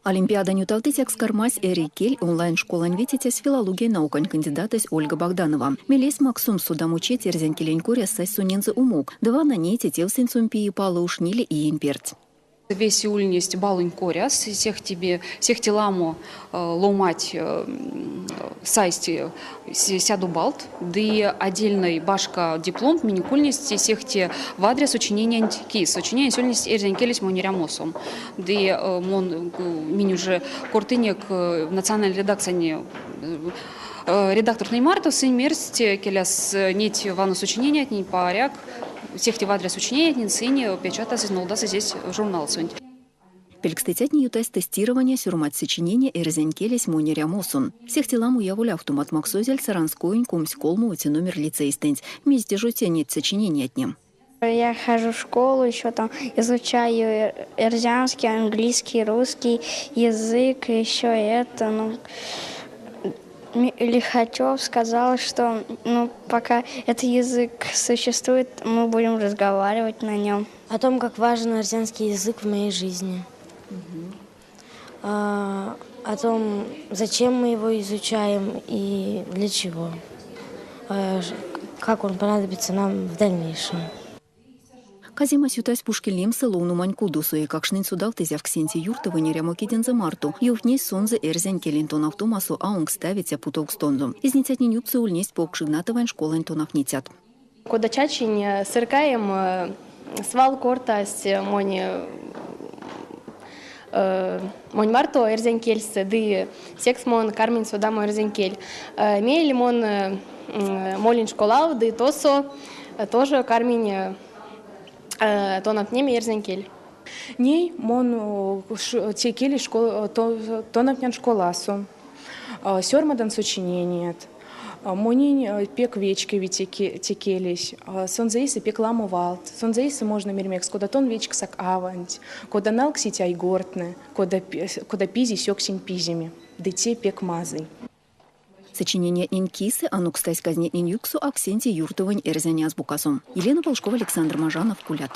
Олимпиадань ютавтыцякс кармась Эрий кель онлайн-школань ветицясь, филологиянь наукань кандидатось Ольга Богданова. Мелесь максомс содамочить эрзянь келень коряс сась сонензэ умок. Ды вана ней те тевсэнть сон пии-палы уш ниле иень перть. Весе ульнесть баллонь коряс, сехте, сехте ламо ломать сайсть сядо баллт, ды отдельной башка диплом минек ульнесть сехте вадря сочинениянть кис. Сочинениясь ульнесь эрзянь келесь монь эрямосом. Ды мон минь уже кортынек национальной редакциянь редактортнэнь марто, сынь мерсть, келяс неть вано сочинениятнень паряк, сехте вадря сочинениятнень сынь печатасызь, нолдасызь эсь журналсонть. Пелькстыцятне ютасть тестирования, сёрмадсть сочинения эрзянь келесь монь эрямосон. Сехте ламо яволявтомат максозельть Саранскоень 23 номер лицейстэнть. Мезде жо те неть сочинениятне? Я хожу в школу, еще там изучаю эрзянский, английский, русский язык, еще это, ну, Лихачев сказал, что, ну, пока этот язык существует, мы будем разговаривать на нем. О том, как важен эрзянский язык в моей жизни. О том, зачем мы его изучаем и для чего. Как он понадобится нам в дальнейшем. Каземась ютась Пушкин лемсэ ловномань кудосо. Эйкакштнень содавтызь Авксентий Юртовонь эрямо кидензэ марто. Ёвтнесть сонзэ эрзянь келень тонавтомасо аонкставиця путовкстонзо. Изницятнень ютксо ульнесть Покш Игнатовань школань тонавтницят. Кода чачинь сырькаем свал кортась монь монь марто эрзянь кельсэ, ды секс мон карминь содамо эрзянь кель. Мейле мон молинь школав, ды тосо тоже карминь тонавтнеме эрзянь кель. Ней мон те келесь тонавтнян школасо, сёрмадан сочиненият. Монень пек вечкеви те келесь. Сонзэ эйсэ пек ламо валт. Сонзэ эйсэ можно меремекс, кода тон вечксак аванть, кода налксить айгортнэ, кода, кода пизи сёксень пиземе. Ды те пек мазый. Сочинениятнень кисэ анокстазь казнетнень ютксо Авксентий Юртовонь эрзянь азбукасо. Елена Волжкова, Александр Мажанов, Кулят.